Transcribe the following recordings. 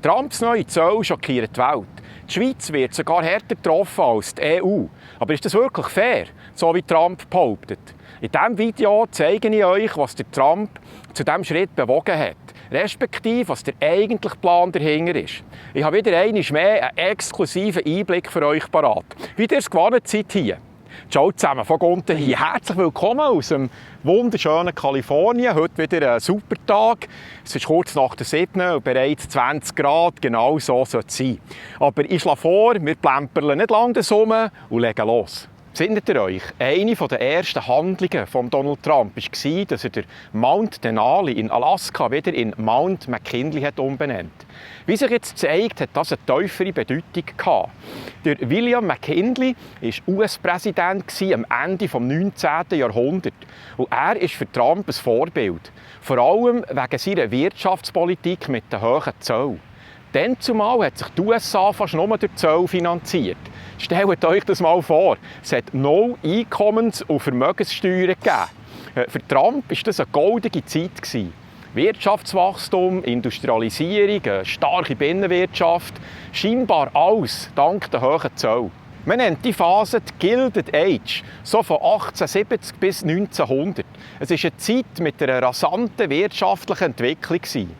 Trumps neue Zölle schockieren die Welt. Die Schweiz wird sogar härter getroffen als die EU. Aber ist das wirklich fair, so wie Trump behauptet? In diesem Video zeige ich euch, was der Trump zu diesem Schritt bewogen hat, respektive was der eigentliche Plan dahinter ist. Ich habe wieder einmal mehr einen exklusiven Einblick für euch parat. Wie ihr es gewohnt seid hier. Ciao zusammen, von unten hier. Herzlich willkommen aus dem wunderschönen Kalifornien. Heute wieder ein super Tag. Es ist kurz nach der 7 und bereits 20 Grad. Genau so soll es sein. Aber ich schlage vor, wir plempern nicht lange das rum und legen los. Erinnert ihr euch? Eine der ersten Handlungen von Donald Trump war, dass er den Mount Denali in Alaska wieder in Mount McKinley hat umbenannt. Wie sich jetzt zeigt, hat das eine tiefere Bedeutung gehabt. Der William McKinley war US-Präsident am Ende des 19. Jahrhunderts. Und er ist für Trump ein Vorbild. Vor allem wegen seiner Wirtschaftspolitik mit den hohen Zöllen. Dann zumal hat sich die USA fast nur durch Zölle finanziert. Stellt euch das mal vor. Es hat no Einkommens- und Vermögenssteuern gegeben. Für Trump war das eine goldene Zeit. Wirtschaftswachstum, Industrialisierung, eine starke Binnenwirtschaft, scheinbar alles dank der hohen Zölle. Man nennt die Phase die Gilded Age, so von 1870 bis 1900. Es war eine Zeit mit einer rasanten wirtschaftlichen Entwicklung.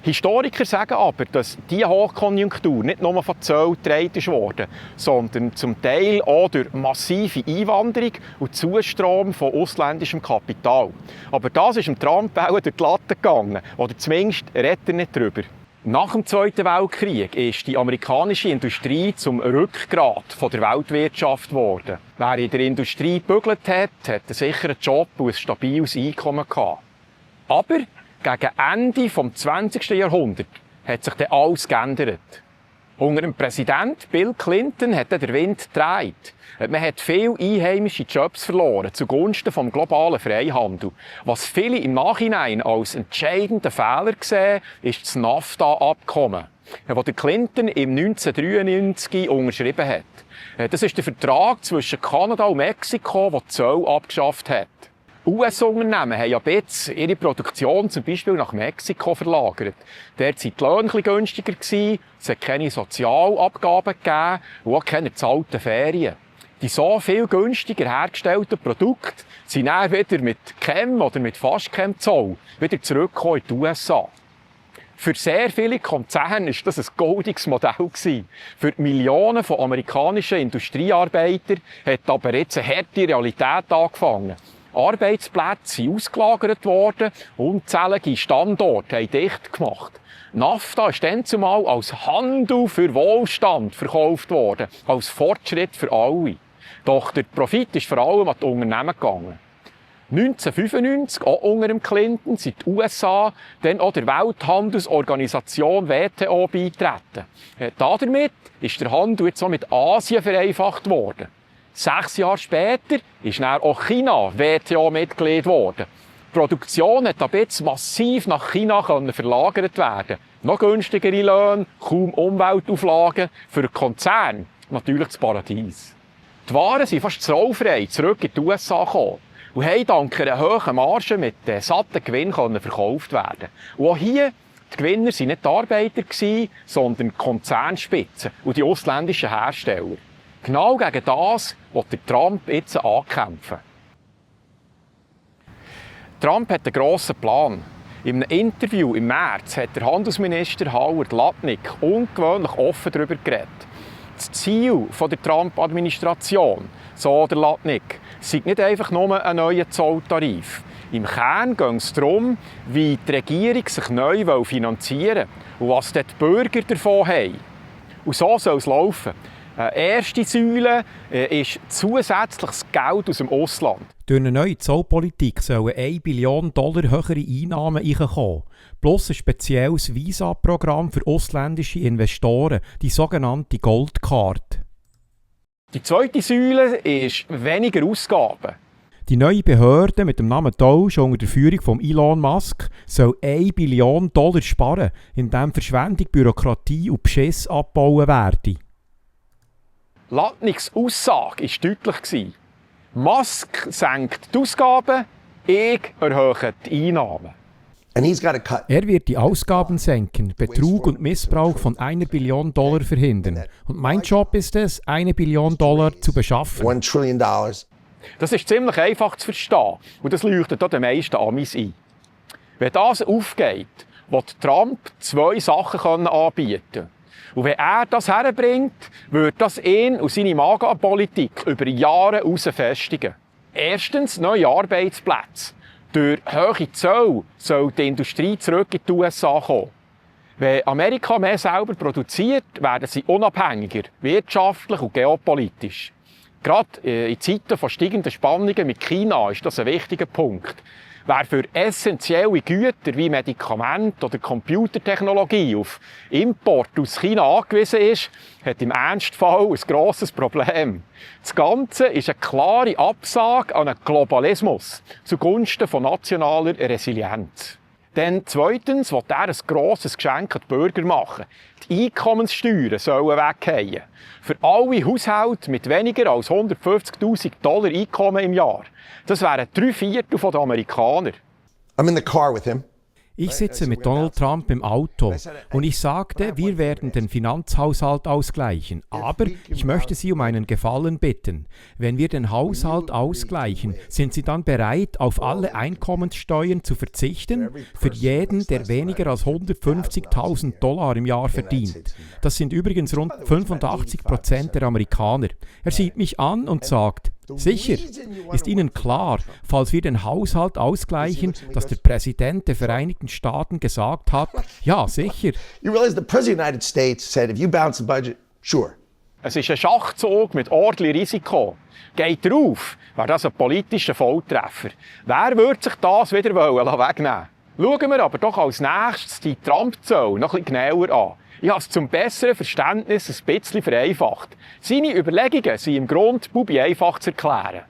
Historiker sagen aber, dass diese Hochkonjunktur nicht nur von Zöllen getragen wurde, sondern zum Teil auch durch massive Einwanderung und Zustrom von ausländischem Kapital. Aber das ist dem Trump auch durch die Latte gegangen, oder zumindest redet er nicht darüber. Nach dem Zweiten Weltkrieg ist die amerikanische Industrie zum Rückgrat der Weltwirtschaft geworden. Wer in der Industrie gebügelt hat, hat einen sicheren Job und ein stabiles Einkommen gehabt. Aber gegen Ende des 20. Jahrhunderts hat sich dann alles geändert. Unter dem Präsident Bill Clinton hat der Wind gedreht. Man hat viele einheimische Jobs verloren zugunsten des globalen Freihandels. Was viele im Nachhinein als entscheidenden Fehler sehen, ist das NAFTA-Abkommen, das Clinton im 1993 unterschrieben hat. Das ist der Vertrag zwischen Kanada und Mexiko, der die Zölle abgeschafft hat. US-Unternehmen haben ja jetzt ihre Produktion zum Beispiel nach Mexiko verlagert. Dort waren die Löhne etwas günstiger, es hat keine Sozialabgaben gegeben und auch keine bezahlten Ferien. Die so viel günstiger hergestellten Produkte sind dann wieder mit Chem- oder mit Fast-Chem-Zoll wieder zurückgekommen in die USA. Für sehr viele Konzerne war das ein goldiges Modell. Für Millionen von amerikanischen Industriearbeitern hat aber jetzt eine harte Realität angefangen. Arbeitsplätze sind ausgelagert worden, unzählige Standorte haben dicht gemacht. NAFTA ist dann zumal als Handel für Wohlstand verkauft worden, als Fortschritt für alle. Doch der Profit ist vor allem an die Unternehmen gegangen. 1995, auch unter dem Clinton, sind die USA dann auch der Welthandelsorganisation WTO beigetreten. Damit ist der Handel jetzt auch mit Asien vereinfacht worden. 6 Jahre später ist dann auch China WTO-Mitglied geworden. Die Produktion hat ab jetzt massiv nach China verlagert werden. Noch günstigere Löhne, kaum Umweltauflagen, für den Konzern natürlich das Paradies. Die Waren sind fast zollfrei zurück in die USA gekommen und haben dank einer hohen Marge mit satten Gewinn verkauft werden. Und auch hier, die Gewinner waren nicht die Arbeiter, sondern die Konzernspitzen und die ausländischen Hersteller. Genau gegen das will der Trump jetzt ankämpfen. Trump hat einen grossen Plan. In einem Interview im März hat der Handelsminister Howard Lutnick ungewöhnlich offen darüber geredet. Das Ziel der Trump-Administration, so der Lutnick, sei nicht einfach nur ein neuer Zolltarif. Im Kern geht es darum, wie die Regierung sich neu finanzieren will und was die Bürger davon haben. Und so soll es laufen. Eine erste Säule ist zusätzliches Geld aus dem Ausland. Durch eine neue Zollpolitik sollen $1 Billion höhere Einnahmen reinkommen. Plus ein spezielles Visa-Programm für ausländische Investoren, die sogenannte Gold Card. Die zweite Säule ist weniger Ausgaben. Die neue Behörde mit dem Namen Doge unter der Führung von Elon Musk soll $1 Billion sparen, indem Verschwendung, Bürokratie und Beschiss abgebaut werden. Lutnicks Aussage war deutlich. Musk senkt die Ausgaben, ich erhöhe die Einnahmen. Er wird die Ausgaben senken, Betrug und Missbrauch von $1 Billion verhindern. Und mein Job ist es, $1 Billion zu beschaffen. $1 trillion. Das ist ziemlich einfach zu verstehen und das leuchtet auch den meisten Amis ein. Wenn das aufgeht, wird Trump 2 Sachen anbieten können. Und wenn er das herbringt, wird das ihn und seine MAGA-Politik über Jahre hinaus festigen. Erstens neue Arbeitsplätze. Durch hohe Zölle soll die Industrie zurück in die USA kommen. Wenn Amerika mehr selber produziert, werden sie unabhängiger, wirtschaftlich und geopolitisch. Gerade in Zeiten von steigenden Spannungen mit China ist das ein wichtiger Punkt. Wer für essentielle Güter wie Medikamente oder Computertechnologie auf Import aus China angewiesen ist, hat im Ernstfall ein grosses Problem. Das Ganze ist eine klare Absage an einen Globalismus zugunsten von nationaler Resilienz. Dann zweitens will er ein grosses Geschenk an die Bürger machen. Die Einkommenssteuern sollen weggehen. Für alle Haushalte mit weniger als $150.000 Einkommen im Jahr. Das wären 3/4 der Amerikaner. I'm in the car with him. Ich sitze mit Donald Trump im Auto und ich sagte, wir werden den Finanzhaushalt ausgleichen. Aber ich möchte Sie um einen Gefallen bitten. Wenn wir den Haushalt ausgleichen, sind Sie dann bereit, auf alle Einkommenssteuern zu verzichten? Für jeden, der weniger als $150.000 im Jahr verdient. Das sind übrigens rund 85% der Amerikaner. Er sieht mich an und sagt, sicher, ist Ihnen klar, falls wir den Haushalt ausgleichen, dass der Präsident der Vereinigten Staaten gesagt hat, ja, sicher. You realize the President of the United States said, if you balance the budget, sure. Es ist ein Schachzug mit ordentlich Risiko. Geht er auf, wäre das ein politischer Volltreffer. Wer würde sich das wieder wegnehmen? Schauen wir aber doch als nächstes die Trump-Zölle noch ein bisschen genauer an. Ich habe es zum besseren Verständnis ein bisschen vereinfacht. Seine Überlegungen sind im Grunde bubi einfach zu erklären.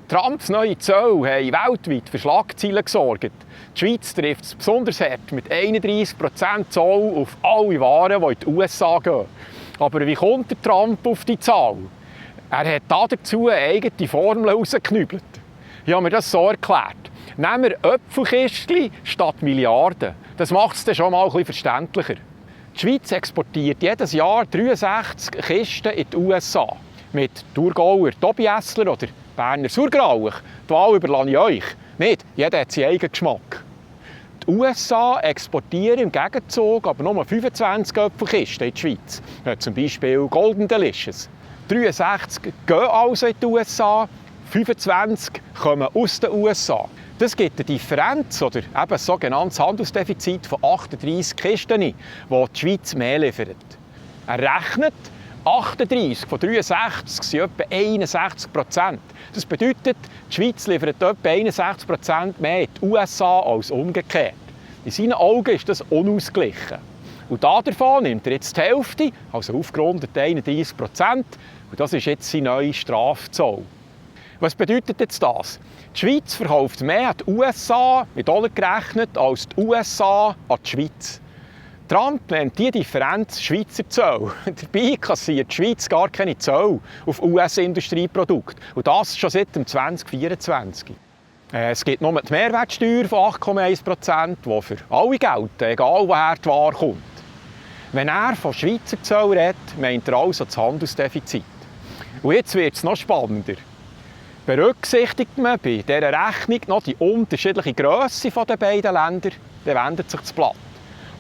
Trumps neue Zölle haben weltweit für Schlagzeilen gesorgt. Die Schweiz trifft es besonders hart mit 31% Zoll auf alle Waren, die in die USA gehen. Aber wie kommt der Trump auf die Zahl? Er hat dazu eine eigene Formel herausgeknüppelt. Ich habe mir das so erklärt. Nehmen wir Äpfelkistchen statt Milliarden. Das macht es dann schon mal ein bisschen verständlicher. Die Schweiz exportiert jedes Jahr 63 Kisten in die USA. Mit Thurgauer Tobiessler oder Berner Surgrauch. Die Wahl überlasse ich euch. Nicht, jeder hat seinen eigenen Geschmack. Die USA exportieren im Gegenzug aber nur 25 Äpfelkisten in die Schweiz. Zum Beispiel Golden Delicious. 63 gehen also in die USA, 25 kommen aus den USA. Das gibt eine Differenz oder eben ein sogenanntes Handelsdefizit von 38 Kisten, die die Schweiz mehr liefert. Er rechnet, 38 von 63 sind etwa 61%. Das bedeutet, die Schweiz liefert etwa 61% mehr in die USA als umgekehrt. In seinen Augen ist das unausgeglichen. Und davon nimmt er jetzt die Hälfte, also aufgerundet 31%. Und das ist jetzt sein neuer Strafzoll. Was bedeutet jetzt das? Die Schweiz verkauft mehr an die USA, mit Dollar gerechnet, als die USA an die Schweiz. Trump nennt diese Differenz Schweizer Zoll. Dabei kassiert die Schweiz gar keine Zoll auf US-Industrieprodukte. Und das schon seit dem 2024. Es gibt nur die Mehrwertsteuer von 8,1%, die für alle gelten, egal woher die Ware kommt. Wenn er von Schweizer Zoll redet, meint er also das Handelsdefizit. Und jetzt wird es noch spannender. Berücksichtigt man bei dieser Rechnung noch die unterschiedliche Grösse der beiden Länder, dann wendet sich das Blatt.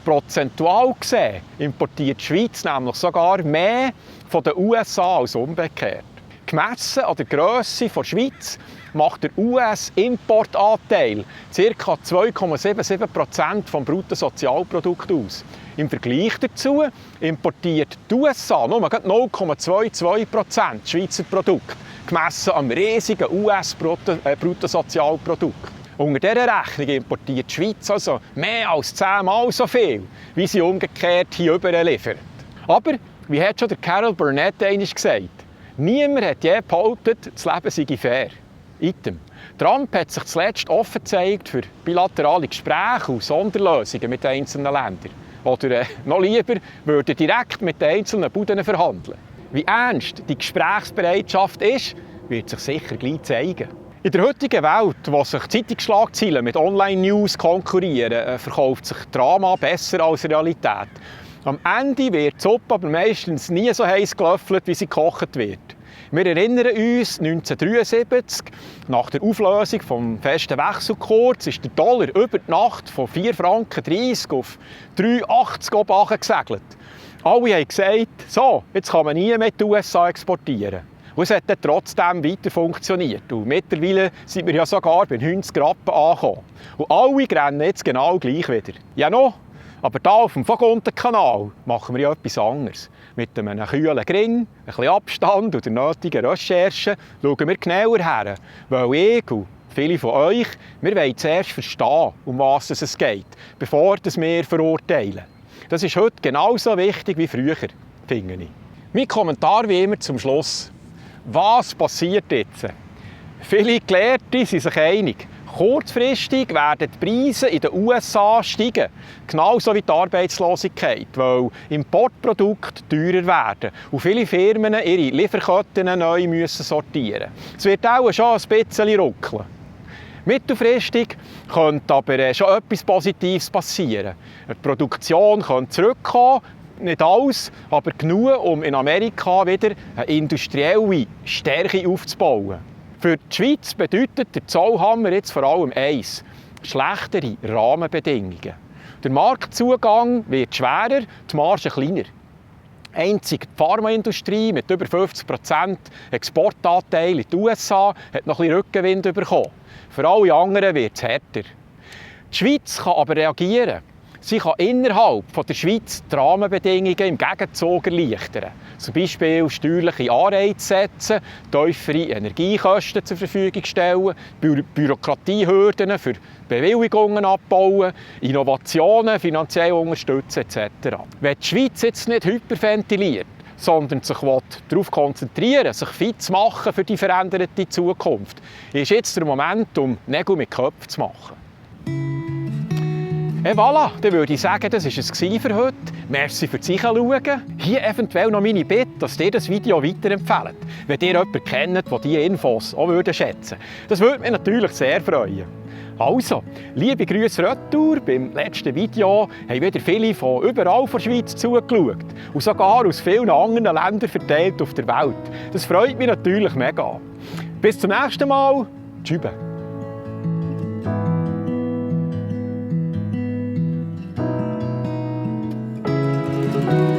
Prozentual gesehen importiert die Schweiz nämlich sogar mehr von den USA als umgekehrt. Gemessen an der Grösse der Schweiz macht der US-Importanteil ca. 2,77% des Bruttosozialprodukts aus. Im Vergleich dazu importiert die USA nur 0,22% Schweizer Produkt, gemessen am riesigen US-Bruttosozialprodukt. Unter dieser Rechnung importiert die Schweiz also mehr als 10-mal so viel, wie sie umgekehrt hier überliefert. Aber, wie hat schon der Carol Burnett einmal gesagt, niemand hat je behauptet, das Leben sei fair. Item. Trump hat sich zuletzt offen gezeigt für bilaterale Gespräche und Sonderlösungen mit einzelnen Ländern. Oder noch lieber, würde direkt mit den einzelnen Buden verhandeln. Wie ernst die Gesprächsbereitschaft ist, wird sich sicher gleich zeigen. In der heutigen Welt, wo sich Zeitungsschlagzeilen mit Online-News konkurrieren, verkauft sich Drama besser als Realität. Am Ende wird die Suppe aber meistens nie so heiß gelöffelt, wie sie gekocht wird. Wir erinnern uns, 1973, nach der Auflösung des festen Wechselkurs, ist der Dollar über die Nacht von 4,30 Franken auf 3,80 oben gesegelt. Alle haben gesagt, so, jetzt kann man nie mehr in die USA exportieren. Und es hat dann trotzdem weiter funktioniert. Und mittlerweile sind wir ja sogar bei 90 Rappen angekommen. Und alle rennen jetzt genau gleich wieder. Ja noch, aber hier auf dem Vogonten-Kanal machen wir ja etwas anderes. Mit einem kühlen Grin, ein bisschen Abstand und der nötigen Recherche schauen wir genauer her. Weil ich und viele von euch, wir wollen zuerst verstehen, um was es geht, bevor wir verurteilen. Das ist heute genauso wichtig wie früher, finde ich. Mein Kommentar wie immer zum Schluss. Was passiert jetzt? Viele Gelehrte sind sich einig. Kurzfristig werden die Preise in den USA steigen, genauso wie die Arbeitslosigkeit, weil Importprodukte teurer werden und viele Firmen ihre Lieferketten neu müssen sortieren. Es wird auch schon ein bisschen ruckeln. Mittelfristig könnte aber schon etwas Positives passieren. Die Produktion könnte zurückkommen, nicht alles, aber genug, um in Amerika wieder eine industrielle Stärke aufzubauen. Für die Schweiz bedeutet der Zollhammer jetzt vor allem eins: schlechtere Rahmenbedingungen. Der Marktzugang wird schwerer, die Marge kleiner. Einzig die Pharmaindustrie mit über 50% Exportanteil in die USA hat noch ein bisschen Rückenwind bekommen. Für alle anderen wird es härter. Die Schweiz kann aber reagieren. Sie kann innerhalb der Schweiz die Rahmenbedingungen im Gegenzug erleichtern. Zum Beispiel steuerliche Anreize setzen, tiefere Energiekosten zur Verfügung stellen, Bürokratiehürden für Bewilligungen abbauen, Innovationen finanziell unterstützen etc. Wenn die Schweiz jetzt nicht hyperventiliert, sondern sich darauf konzentrieren, sich fit zu machen für die veränderte Zukunft, ist jetzt der Moment, um Nägel mit Köpfen zu machen. Et voilà, dann würde ich sagen, das war es für heute. Merci fürs Reinschauen. Hier eventuell noch meine Bitte, dass ihr das Video weiterempfehlt, wenn ihr jemanden kennt, der diese Infos auch schätzen würde. Das würde mich natürlich sehr freuen. Also, liebe Grüße retour. Beim letzten Video haben wieder viele von überall von der Schweiz zugeschaut und sogar aus vielen anderen Ländern verteilt auf der Welt. Das freut mich natürlich mega. Bis zum nächsten Mal. Tschüss. Thank you.